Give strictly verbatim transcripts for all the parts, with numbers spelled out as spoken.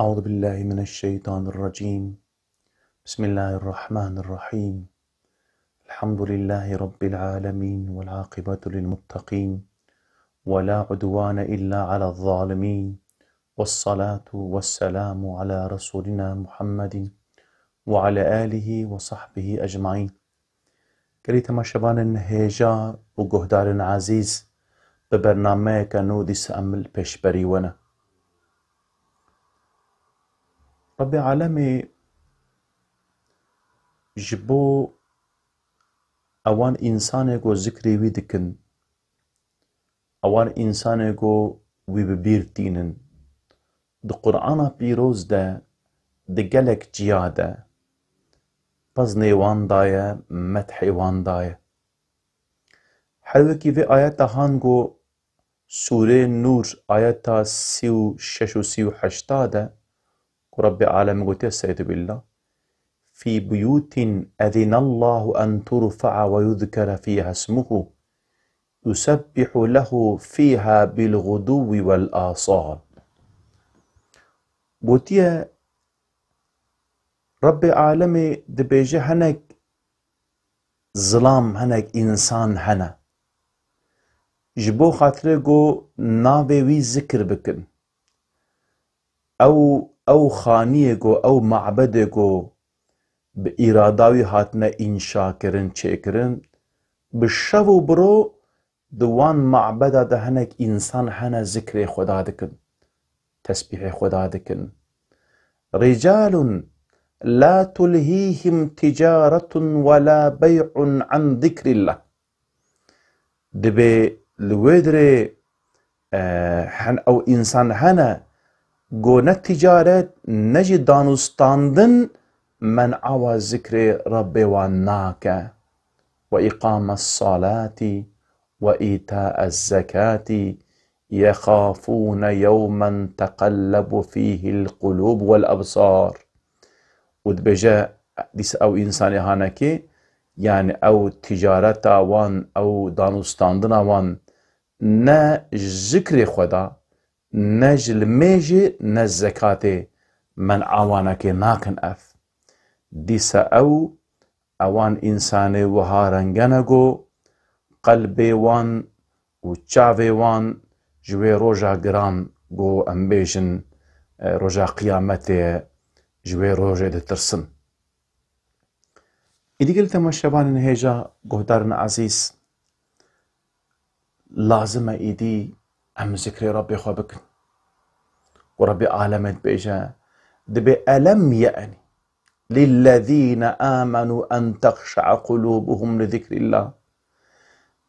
أعوذ بالله من الشيطان الرجيم. بسم الله الرحمن الرحيم. الحمد لله رب العالمين، والعاقبة للمتقين، ولا عدوان إلا على الظالمين، والصلاة والسلام على رسولنا محمد وعلى آله وصحبه أجمعين. Gelî temaşevanên hêja û guhdarên ezîz, bi bernameyeke nû dîsa em li pêşberî we ne. Rebbê Alemê ji bo ewan însanê ku zikrê wî dikin, ewan însanê ku wî bi bîr tînin, di Qur'ana Pîroz de, di gelek ciya de, peznê wan daye, methê wan daye. Her wekî vê ayeta han ku Sûrê Nûr ayeta sî û şeş û sî û heşta de, ku Rebbê Alem gotiye, Estaizu billah, "Fî buyûtin ezinallahu en turfa'a ve yuzkere fîha ismuhu, yusebbihu lehu fîha bil guduwwi vel asal." Gotiye, Rebbê Alemê dibêje, hinek zilam, hinek însan hene, ji bo xatirê ku navê wî zikir bikin. Ew, ew xaniyê ku, ew mabedê ku bi îrada wî hatine înşa kirin, çêkirin, bi şev û bi ro di wan mabeda de hinek însan hene zikrê Xweda dikin, tesbîhê Xweda dikin. "Ricalun la tulhîhim ticaretun ve la bey'un an zikrillah." Dibê li wê dirê, e, hen-, ew însan hene, ku ne ticaret, ne jî danûstandin men'a wa zikrê Rebbê wan nake. "Ve îqames salati ve îtaez zekati yexafûne yewmen teqellebu fîhil qulûb vel ebsar." Û dibêje, dîsa ew însanê hanekê, yanî ew ticareta wan, ew danûstandina wan ne ji zikrê Xweda, ne ji limêjê, ne zekatê men'a wanekê nakin ev. Dîsa ew, ewan însanê wiha rengene ku qelbê wan û çavê wan ji wê roja giran, ku em bêjin, e, roja qiyametê ye, ji wê rojê ditirsin. Îdî gelî temaşevanên hêja, guhdarên ezîz, lazim e îdî em zikrê Rebbê xwe bikin. Ku Rebbê Alemê dibêje, dibê elem ye'ni lillezîne amenû en texşe'a qulûbuhum li zikrillah.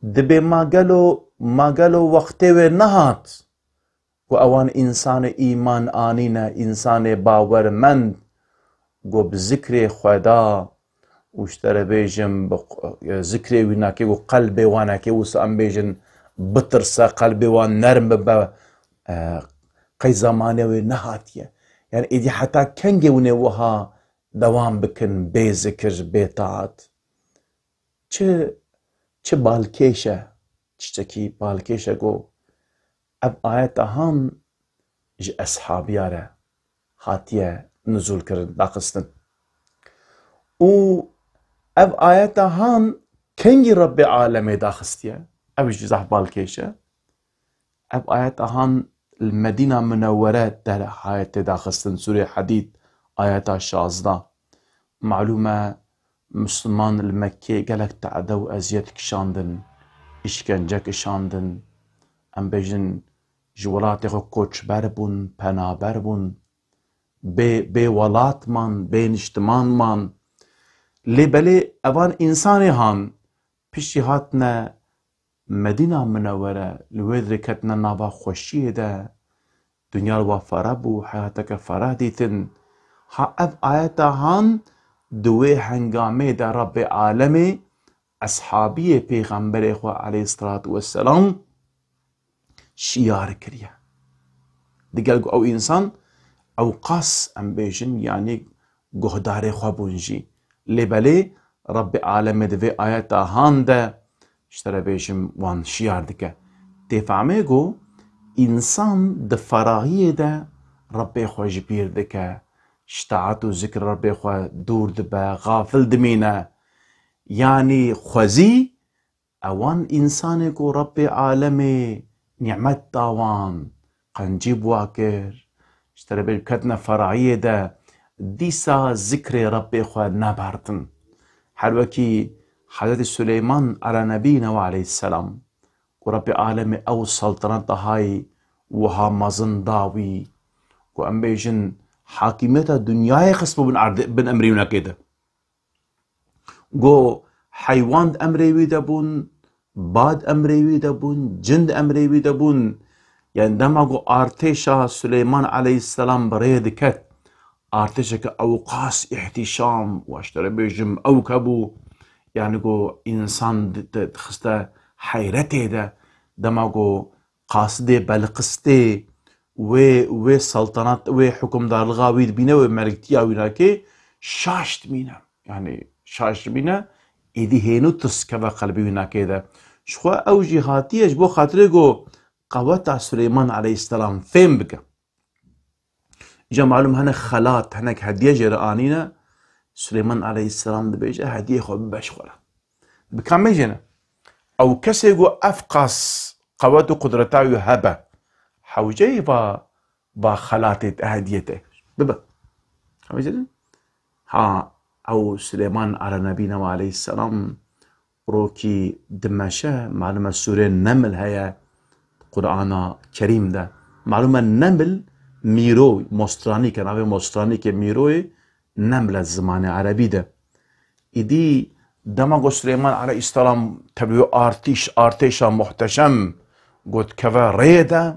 Dibê ma gelo, ma gelo wextê wê nehat ku ewan însanê îman anîne, însanê bawermend, ku bi zikrê Xweda û ji te re bêjim, bi q-, zikrê wî nake, ku qelbê wan nake, wisa em bêjin bitirse, qelbê wan nerm bibe, e, qey zamanê wê nehatiye. Yani êdî heta kengê hûn ê wiha dewam bikin bê zikir, bê taat? Çi, çi balkêş e, tiştekî balkêş e ku ev ayeta han ji eshabiya re hatiye nuzul kirin, daxistin. Û ev ayeta han kengî Rebbê Alemê daxistiye, ev jî zehf balkêş e. Ev ayeta han li Medîna Minewwere derhayetê daxistin, Sûrê Hedîd, ayeta şazdeh. Malûm e, Misliman li Mekkê gelek te'de û eziyet kişandin, îşkence kişandin. Em bêjin, ji welatê xwe koçber bûn, penaber bûn. Bê, bê welat man, bê niştiman man. Lê belê evan însanê han piştî hatine Medîna Minewwere, li wê dirê ketine nava xweşiyê de, dinya li wa fereh bû, heyateke fereh dîtin. Ha ev ayeta han di wê hengamê de Rebbê Alemê eshabiyê Pêxemberê xwe aleyhisselatu vesselam şiyar kiriye. Digel ku ew însan ewqas, em bêjin, yanî guhdarê xwe bûn jî. Lê belê Rebbê Alemê di vê ayeta han de, ji te re bêjim, wan şiyar dike. Tê fehmê ku însan di ferahiyê de Rebbê xwe ji bîr dike, ji taet û zikr Rebbê xwe dûr dibe, xafil dimîne. Yanî xwezî ewan însanê ku Rebbê alemê nîmet da wan, qencî bi wa kir, ji te re bêjim ketine ferahiyê de, dîsa zikrê Rebbê xwe nebartin. Her wekî Hezretî Suleyman ala nebîne we aleyhisselam, ku Rebbê alemê ew selteneta hay wiha mezin da wî, ku em bêjin hakimiyeta dinyayê xistbû bin erdê, bin emrê winekê de. Go heywan di emrê wî de bûn, ba di emrê wî de bûn, cin di emrê wî de bûn. Yani dema ku artêşa Suleyman aleyhisselam bi rê diket, artêşeke ewqas îhtîşam, û ji te re bêjim ewk hebû, yani ku însan di-, di-, dixiste heyretê de, dema ku qasidê Belqistê wê, wê seltanat, wê hukimdarlixa wî dibîne, wê meliktiya wî nakê, şaş dimîne. Yani şaş dimîne, êdî hênû tirs keve qelbê wî nakê de. Ji xwe ew jî hatiye ji bo xatirê ku qeweta Suleyman aleyhisselam fêm bike. Îca malûm hinek xelat, hinek hediye jê re anîne, Suleyman aleyhisselam dibêje, hediyê xwe bibe ji xwe re. Bi kamê jê ne? Ew kesê ku ev qas qewet û qudreta wî hebe, hewceyî va, va xelatê te, hediyê te bibe. Kamê jê ne? Ha, ew Suleyman ala nebîne we aleyhisselam rokî dimeşe, malûm e sûrê Neml heye Qur'ana Kerîm de. Malûm e Neml mîro, mostranîk e, navê mostranîkê mîroyê Neml e zimanê erebî de. Îdî dema ku Suleyman aleyhisselam tevî artîş, artêşa muhteşem got keve rê de,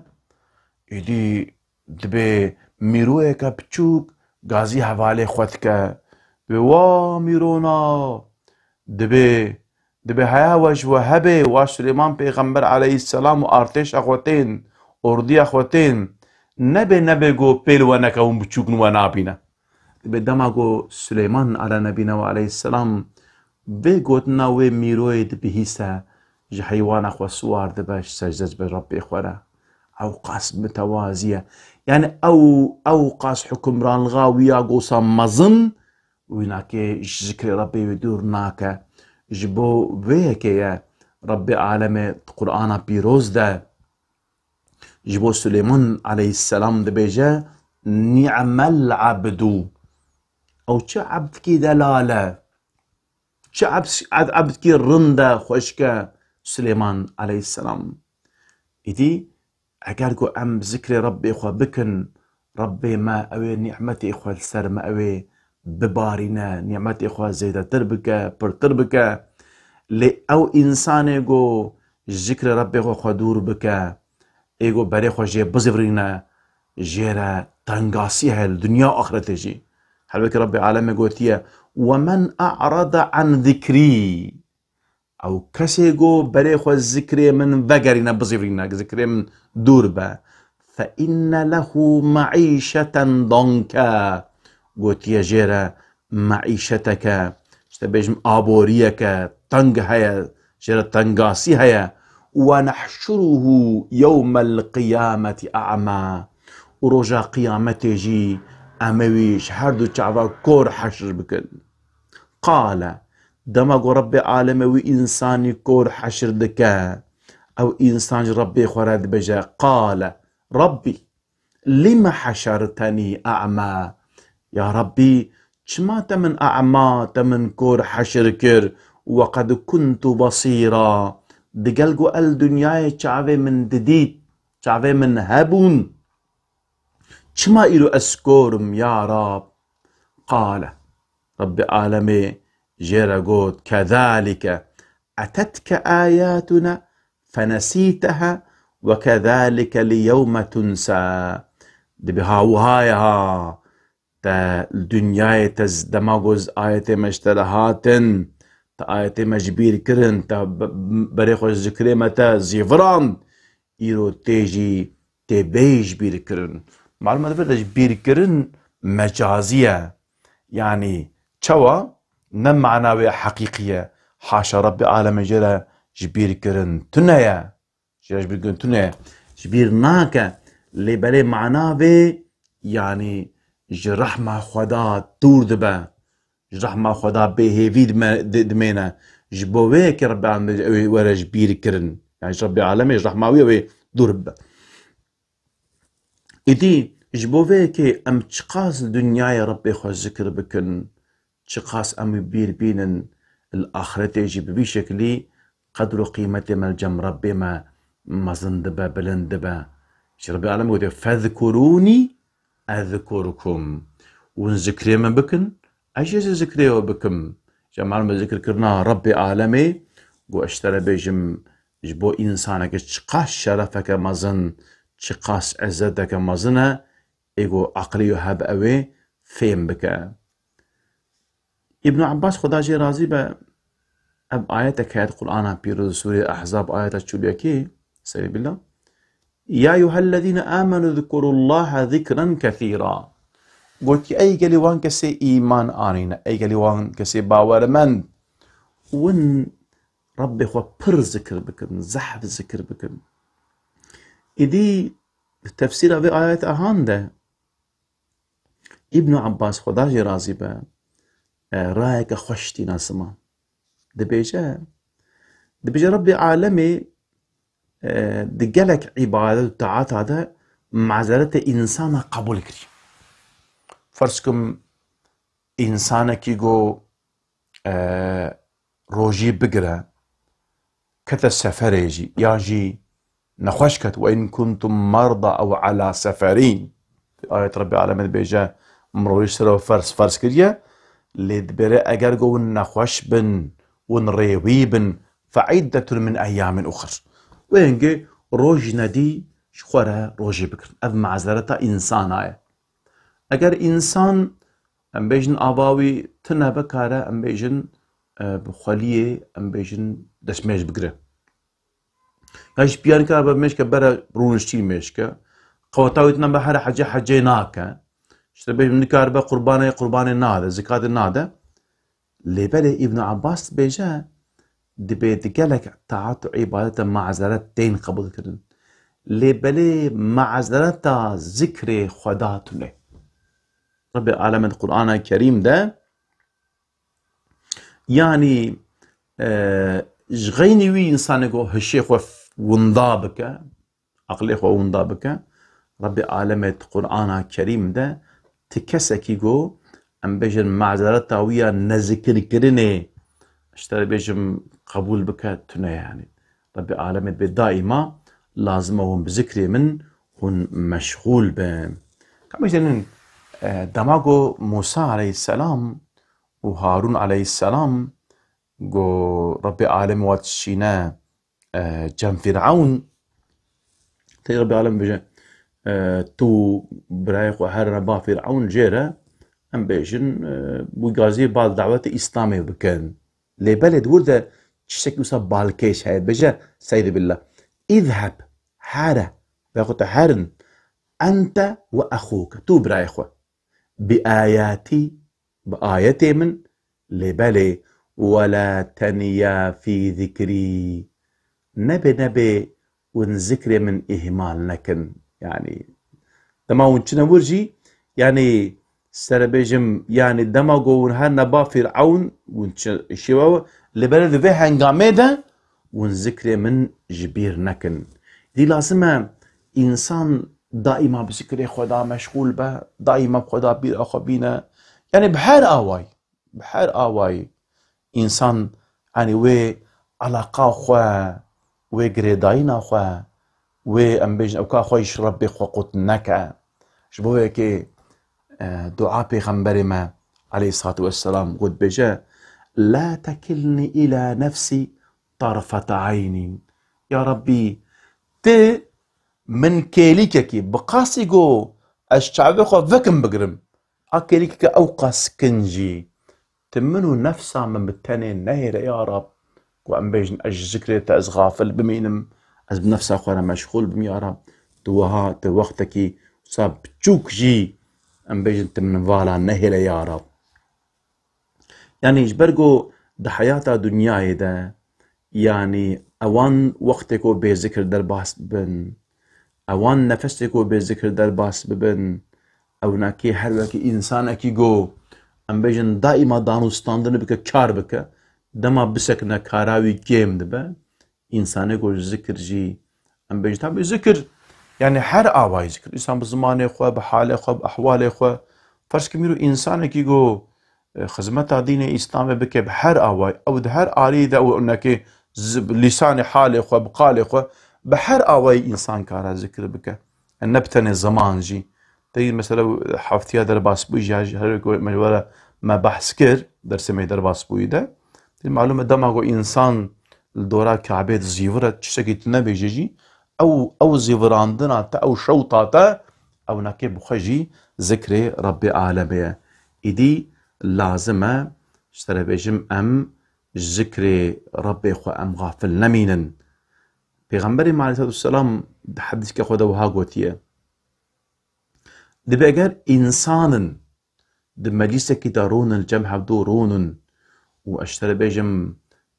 îdî dibê mîroyeke piçûk gazî hevalê xwe dike. Dibê wa mîrona, dibê, dibê heya we ji we hebê, wa Sulêman Pêxember aleyhisselam û artêşa xwe tên, ordiya xwe tên, nebê, nebê ku pêl we nekewin, biçûk in, we nabîne. Dibê dema ku Suleyman ala nebîne we aleyhisselam vê gotina wê mîroyê dibihîse, ji heywana xwe siwar dibe, ji secde dibe Rebbê xwe re. Ew qas mitewazî ye. Yani ew, ew qas hukimranlixa wî ya gosa mezin, wî nake ji zikrê Rebbê wî dûr nake. Ji bo vê yekê ye Rebbê alemê di Qur'ana pîroz de ji bo Suleyman aleyhisselam dibêje, "Ni'mel abdu." Ew çi ebdkî delal e, çi ebd-, ebd-, ebdkî rind e, xweşik e Suleyman aleyhisselam. Îdî eger ku em zikrê Rebbê xwe bikin, Rebbê me ew ê nîmetê xwe li ser me ew ê bibarîne, nîmetê xwe zêdetir bike, pirtir bike. Lê ew însanê ku zikrê Rebbê xwe xwe dûr bike, ê ku berê xwe jê bizivrîne, jê re tengasî heye li dinya û axretê jî. Her wekî Rebbê alemê gotiye, "Wemen a'rada an zikrî." Ew kesê ku berê xwe zikrê min vegerîne, bizivrîne, zikrê min dûr be. "Fe inne lehu meîşeten danke." Gotiye jê re meîşeteke, işte bêjim aboriyeke teng heye, jê re tengasî heye. "Ve nehşuruhu yewmel qiyameti a'ma." Û roja qiyametê jî em ê wî ji her du çava kor heşr bikin. Qale, dema ku Rebbê alemê wî însanî kor heşr dike, ew însan ji Rebbê xwe re dibêje, qale, Rebbî, lime heşertenî a'ma? Ya Rebbî, çima te min a'ma, te min kor heşr kir, we qed kuntu basîra, digel ku el dinyayê çavê min didît, çavê min hebûn. Çima îro ez kor im, ya Rab? Qale, Rebbê alemê jê re got, "Kezalike etetke ayatuna fenesîteha ve kezalike liyewme tunsa." Dibê ha wiha ye ha, te li dinyayê te z-, dema ku z-, ayetê me ji te re hatin, te ayetê me ji bîr kirin, te b-, b-, berê xwe ji zikrê me te zîvirand, îro tê jî tê bê ji bîr kirin. Malûm e, di vir de ji bîr kirin mecazî ye. Yanî çawa? Ne mana wê heqîqî ye. Haşa Rebbê alemê jê re ji bîr kirin tune ye. Jê re ji bîr kirin tune ye. Ji bîr nake. Lê belê mana vê yanî ji rehma Xweda dûr dibe. Ji rehma Xweda bêhêvî dime-, di-, dimêne. Ji bo wê yekê Rebbi Alemê ew ê were ji bîr kirin. Yani ji Rebbi Alemê, ji rehma wî ew ê dûr bibe. Îdî ji bo vê yekê em çiqas li dinyayê Rebbê xwe zikir bikin, çiqas em wî bîr bînin, li axretê jî bi vî şekilî qedr û qîmetê me li cem Rebbê me mezin dibe, bilind dibe. Ji Rebbê Alemê gotiye, "Fezkurûnî ezkurkum." Hûn zikrê min bikin, ez jî zikrê we bikim. Ji Rebbê Alemê zikirkirina Rebbê Alemê, got, ez ji te re bêjim, ji bo însanekî çiqas şerefeke mezin, çiqas izzeteke mezin e, ê ku aqilê wî hebe ew ê fêm bike. Îbn Abbas, Xweda jê razî be, ev ayetek heye di Qur'ana Pîroz, Sûreyê Ehzab, ayeta çil û yekê, Estaizu billah. "Ya eyyuhellezîne âmenû zkurullâhe zikren kesîra." Gotiye, ey gelî wan kesê îman anîne, ey gelî wan kesê bawermend, win Rebbê xwe pir zikir bikin, zehf zikir bikin. Îdî di tefsîra vê ayeta han de Îbn Abbas, Xweda jê razî be, e, rayeke xweş tîna ziman. Dibêje, dibêje Rebbê Alemê, e, di gelek îbadet û taata de mazeretê însana qebûl kiriye. Ferz kim, însanekî go, e, rojî bigire, kete seferê jî, yan jî nexweş ket, "Ve in kuntum merda ew ala seferîn." Ayet Rebbê Alemê dibêje, "Min rojî ser we ferz, ferz kiriye, lê dibêre eger go hûn nexweş bin, hûn rêwî bin, fe iddetun min eyyamin uxir." Wê hingê rojî nedî ji xwe re rojî bikirin. Ev mazereta însana ye. Eger însan, em bêjin, ava wî tune bikare, em bêjin, e, bi xweliyê, em bêjin, destmêj bigire. Ya jî piya nikare be mêj ke bere rûniştî mêj ke. Qeweta wî tune be here hecê hecê nake. Ji te bêjim nikare be qurbanê, qurbanê nade, zikatê nade. Lê belê Îbn Abbas dibêje, dibê di gelek taat û îbadete mazeret tên qebûl kirin. Lê belê mazereta zikrê Xweda tune. Rebbê Alemê di Qur'ana Kerîm de, yanî, e, ji xeynî wî însanê ku hişê xwe winda bike, aqilê xwe winda bike, Rebbê Alemê di Qur'ana Kerîm de ti kesekî ku, em bêjin, mazereta wî ya nezikirkirinê, ji te re bêjim, qebûl bike, tune ye yanî. Rebbê Alemê dibê daîma lazim e hûn bi zikrê min hûn meşxûl bin. Ka bêjin, e, dema ku Mûsa aleyhisselam û Harûn aleyhisselam ku Rebbê Alemê wat şîne, e, cem Fîr'ewn, tê Rebbê Alem bêje, e, tu birayê xwe herine ba Fîr'ewn jê re, em bêjin, e, wî gazî ba dawetê Îslamê bikin. Lê belê di wir de tiştekî wisa balkêş heye, dibêje, Estaizu billah, "Îzheb, here, vexwe te herin, ente ve exûke, tu birayê xwe." Bi ayatî, bi ayetê min, lê belê, "Wela teniya fî zikrî." Nebê, nebê hûn zikrê min îhmal nekin. Yanî, dema hûn çine wir jî, yanî, serebêjim, yanî, dema ku hûn herine ba Fîr'ewn, hûn çi-, şêwe, lê belê di vê hengamê de hûn zikrê min ji bîr nekin. Dî lazim e însan daîma bi zikrê Xweda meşxûl be, daîma bi Xweda bîra xwe bîne. Yanî bi her awayî, bi her awayî însan, yanî wê alaqa xwe, wê girêdayîna xwe, wê em bêjin ewka xwe ji Rebbê xwe qut neke. Ji bo yekê, e, dua Pêxemberê me aleyhissalatu vesselam got, dibêje, "La tekilnî îla nefsî tarfete eynîn." Ya Rebbî, ti min kêlîkekî bi qasî ku ez çavê xwe vekim bigirim, a kêlîkeke ew qas kin jî, ti min û nefsa min bi tenê nehêle ya Rab, ku em bêjin ez ji zikrê te ez xafil bimînim, ez bi nefsa xwe re meşxûl bim ya Rab, tu wiha, tu wextekî wisa biçûk jî em bêjin ti min vala nehêle ya Rab. Yanî ji ber ku di heyata dinyayê de, yanî ewan wextê ku bê zikir derbas bibin, ewan nefesê ku bê zikir derbas bibin, Ewnakê her wekî însanekî go, em bêjin daîma danûstandinê bike, kar bike, dema bisekine kara wî kêm dibe. Însanê go zikir jî, em bêjin tabî zikir, yani her awayî zikir. Însan bi zimanê xwe, bi halê xwe, bi ehwalê xwe. Ferz kim îro însanekî go, e, xizmeta dînê Îslamê bike bi her awayî, ew di her alî de ew nekê zi-, bi lîsanê halê xwe, bi qalê xwe, bi her awayî însan kara zikir bike. E, ne bi tenê ziman jî. Tey mesela heftiya derbasbûyî jî, her ku me were me behs kir, dersê me derbasbûyî de. Tey malûm e dema ku însan li dora Kabê di zîvir e, tiştekî tu nebêje jî, ew, ew zîvirandina te, ew şewta te, ew nekê bi xwe jî zikrê Rebbê alemê ye. Îdî lazim e, ji te re bêjim, em ji zikrê Rebbê xwe em xafil nemînin. Pêxemberê me aleyhisselatu vesselam di hedîseke xwe de wiha gotiye, Dibe eger însanin di meclîsekî de rûnin, li cem hevdû rûnin û ez ji te re bêjim,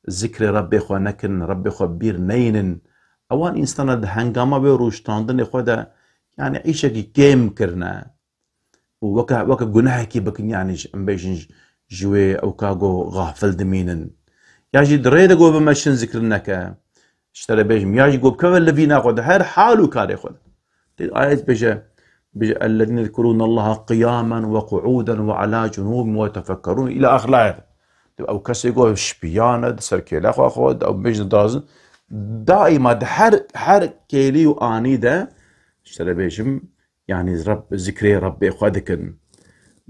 zikrê Rebbê xwe nekin, Rebbê xwe bîr neynin, ewan însana di hengama wê rûştandinê xwe de, yani îşekî kêm kirine û weke, weke gunehekî bikin, yani ji, em bêjin ji, ji wê ew ka go xafil dimînin. Ya jî di rê de go bimeşin zikir neke. Ji te re bêjim, ya jî go bikeve li vîna xwe de, her hal û karê xwe de. Tê ayet bêje, bêje, "Ellezîne yezkurûne Allaha qiyamen ve qu'ûden ve alâ cunûbihim ve yetefekkerûn." Îla axir ayet. Ew kesê go şipiyan e, di ser kêla xwe xwe, ew bêjin dazin. Daîma di her, her kêlî û anî de, ji te re bêjim, yani Reb, zikrê Rebbê xwe dikin.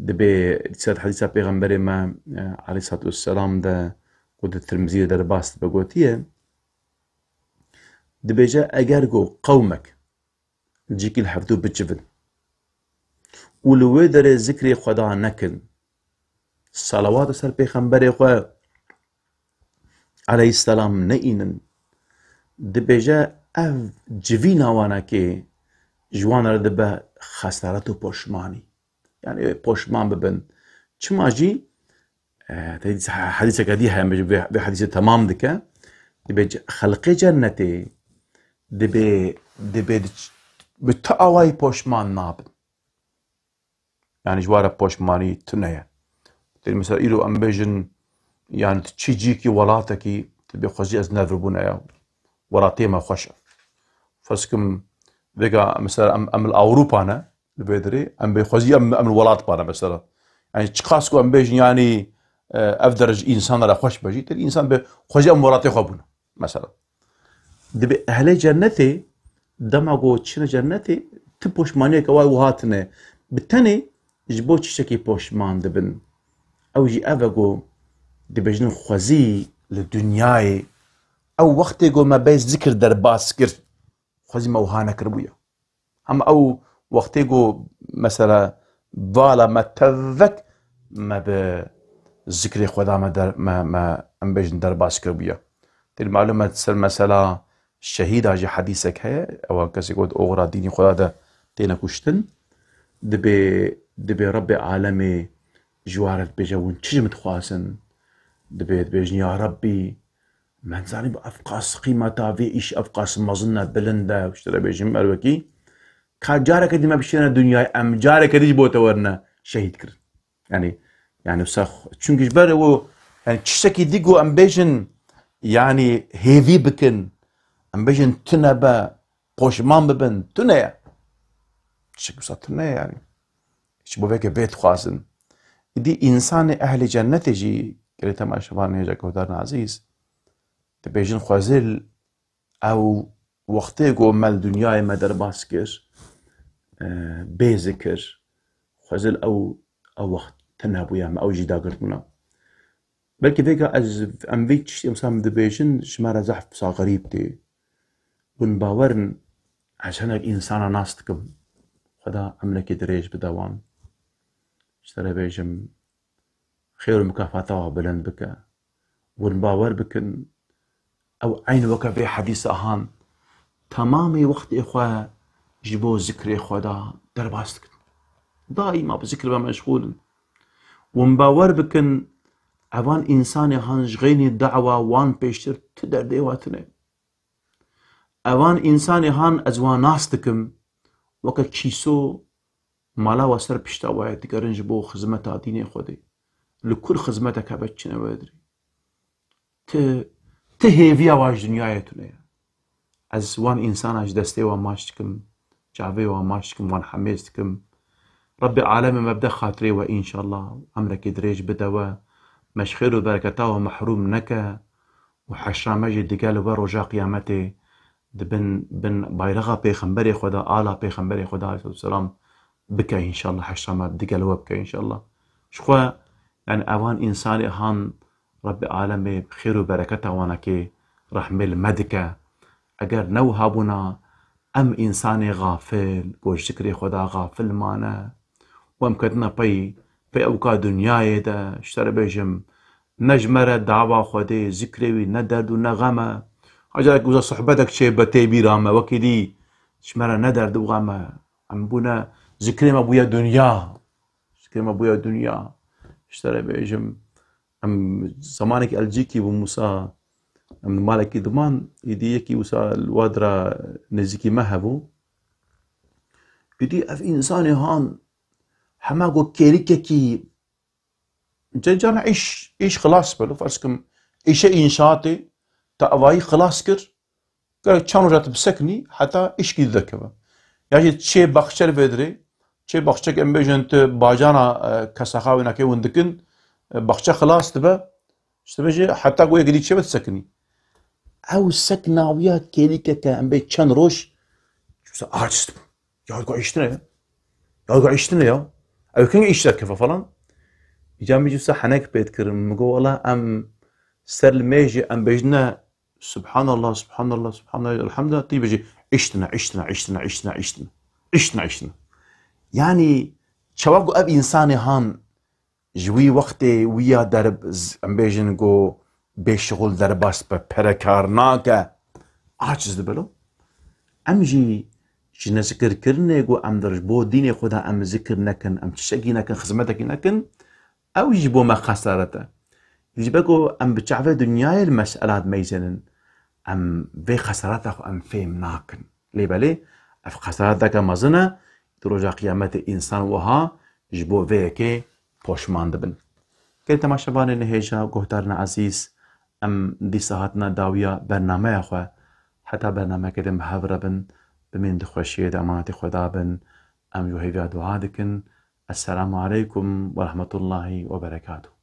Dibê, ser hedîsa Pêxemberê me, e, aleyhissalatu vesselam de, ku di Tirmizî de derbas dibe gotiye, dibêje, eger ku qewmek li cîkî li hevdû bicivin û li wê derê zikrê Xweda nekin, salawat ser Pêxemberê xwe aleyhisselam neînin, dibêje, ev civîna wanekê ji wan re dibe xesaret û poşmanî. Yani poşman bibin. Çima jî, e, te dîsa hedîseke dî heye, vê, vê hedîsê temam dike. Dibê ce-, xelqê cennetê dibê, dibê di ç-, bi tu awayî poşman nabin. Yani ji ware poşmanî tune ye. Tê mesela îro em bêjin, yani tu çi cîkî welatekî, tu bê xwezî ez nevirbûne ya. Welatê me xweş e. Ferz kim vêga mesela em, em li Ewropa ne, li vê derê, em bê xwezî em, em li welat bane mesela. Yani çiqas ku em bêjin yani, e, ev derece însan re xweş be jî, tê însan bê xwezî em welatê xwe bûne mesela. Dibê ehlê cennetê, dema ku çine cennetê, ti poşmaniyeke wa wiha tine. Bi tenê ji bo çiştekî poşman dibin. Ew jî ev e ku dibêjin xwezî li dinyayê, ew wextê ku me bê zikir derbas kir, xwezî me wiha nekiribûye. Hema ew wextê ku mesela vala me tevek me bi zikrê Xweda me der-, me, me, em bêjin derbas kiribûye. Tê malûm e ser mesela şehîda jî hedîsek heye, ewa kesê ku di oxira dînî Xweda de têne kuştin, dibê, dibê Rebbê alemê ji wan re dibêje, hûn çi ji min dixwazin? Dibê, dibêjin, ya Rebbî, me nizanî ev qas qîmeta vê îş ev qas mezin e, bilind e, ji te re bêjim, her wekî. Ka careke dî me bişêne dinyayê, em careke dî ji bo te werine şehîd kirin. Yani, yani wisa xwe-, çunkî ji ber ew, yani tiştekî dî ku em bêjin, yani hêvî bikin, em bêjin tune be, poşman bibin, tune ye. Tiştek wisa tune ye yani. Ji bo veke bê dixwazin. Îdî însanê ehlê cennetê jî, gelê temaşevanê hêja guhdarên ezîz, dibêjin xwezil ew wextê ku me li dinyayê me derbas kir, e, bê zikir, xwezil ew, ew wext tune bûye, me ew jî dagirtbûna. Belkî vêga ez, em vê tiştê mesela em dibêjin, ji me re zehf wisa xerîb tê. Hûn bawer in, ez hinek însana nas dikim. Xweda emrekê dirêj bide wan. Ji te re bêjim, xêr û mukafata we bilind bike. Hûn bawer bikin, ew eyn weke vê hedîsa han, temamê wextê xwe ji bo zikrê Xweda derbas dikin. Daîma bi zikr ve meşxûl in. Hûn bawer bikin, evan însanê han ji xeynî dawa wan pêştir tu derdê we tune. Evan însanê han ez wan nas dikim, weke kîso, Mala we ser pişta we ye, digerin ji bo xizmeta dînê Xwedê. Li kur xizmetek hebe çine we dirê. Ti, ti hêviya wan ji dinyayê tune ye. Ez wan însana ji destê wan maç dikim, çavê wan maç dikim, wan hemêz dikim. Rebbê alemê me bide xatirê we înşallah. Emrekê dirêj bide we. Me ji xêr û bereketa we mehrûm neke. Û heşra me jî digel we roja qiyametê di bin, bin bayraxa pêxemberê xwe de, ala pêxemberê xwe de aleyhisselatu vesselam bike înşallah. Heşra me digel we bike înşallah. Ji xwe, yani evan însanê han Rebbê alemê xêr û bereketa wanekê rehmê li me dike. Eger ne wiha bûna, em însanê xafil, ku ji zikrê Xweda xafil mane û em ketine pey, pey ewka dinyayê de, ji te re bêjim, ne ji me re dava Xwedê, zikrê wî ne derd û ne xem e. Haca wisa sohbetek çê be tê bîra me, wekî dî ji me re ne derd û xem e. Em bûne, zikrê me bûye dinya. Zikrê me bûye dinya. Ji te re bêjim, em zemanekî elcîkî bû Musa, em li malekî diman, îdî yekî wisa li wa dira nêzîkî me hebû. Îdî ev însanê han hema ku kêrikekî, ca-, carna îş, îş xilas be, ferz kim, îşe înşaatê te avayî xilas kir, gerek çend roja tu bisekinî, heta îşkî dide keve. Ya jî çê baxçe li vê dirê, çê baxçek em bêjin tu bacana, e, kesaxa wê nakê hûn dikin, e, baxçe xilas dibe, ji te bêjê heta ku yekî dî çê be tu sekinî. Ew sekna wî ya kêlîkeke em bê çend roj, ji wisa aciz dibû. Ya ku îştine ya. Ya ku îştine ya. Ew kengî îş derkeve falan. Îca min ji wisa henek pê dikirin. Min got, wela em ser li mêjê em bêjine Subhanallah, Subhanallah, Subhanallah, Elhamdulillah, tî bêjî, îştine, îştine, îştine, îştine, îştine. Îştine, îştine. Yanî, çawa ku ev însanê han ji wî wextê wî ya derb-, z-, em bêjin ku bêşixul derbas be, pere kar nake, aciz dibe lo. Em jî ji nezikirkirinê ku em dir ji bo dînê xwe de em zikir nekin, em tiştekî nekin, xizmetekî nekin, ew jî ji bo me xesaret e. Ji ber ku em bi çavê dinyayê li mesela dimeyzênin, em vê xeserata xwe em fêm nakin. Lê belê, ev xeserateke mezin e, di roja qiyametê însan wiha ji bo vê yekê poşman dibin. Gelê temaşevanê nihêja, guhdarên ezîz, em dîsa hatine dawiya bernameya xwe. Heta bernameyeke din bi hev re bin, bimînin di xweşiyê de, emanetê Xweda bin. Em ji hêviya dua dikin. Esselamu aleykum ve rahmetullahi ve berekatuhu.